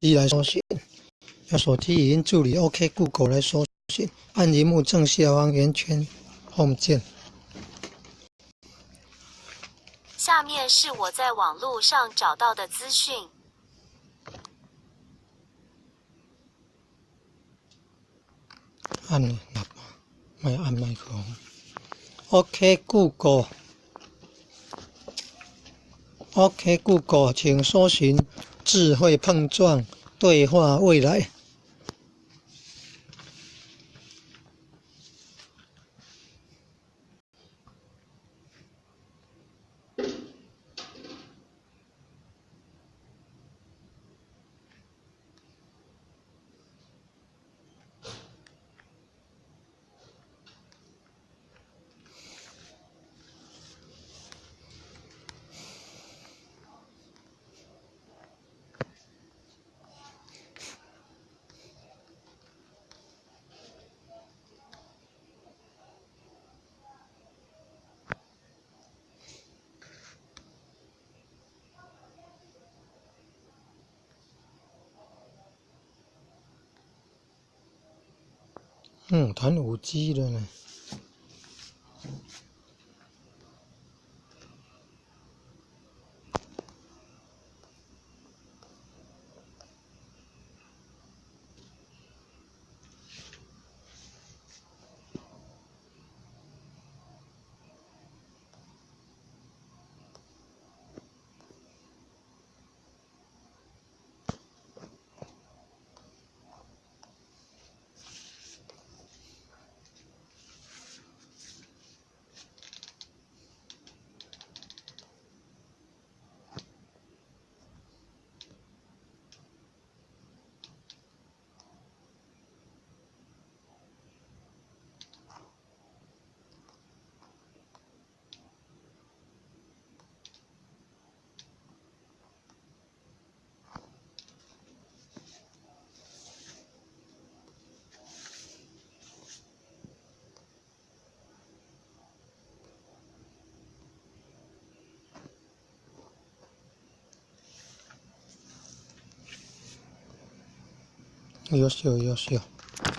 機來搜尋，用手機語音助理 OK Google 來搜尋，按螢幕正下方圓圈 Home 鍵。下面是我在網路上找到的資訊。按喇叭，莫按麥克風。OK Google，OK Google，請搜尋智慧碰撞對話未來。談5G 了呢。優秀，優秀。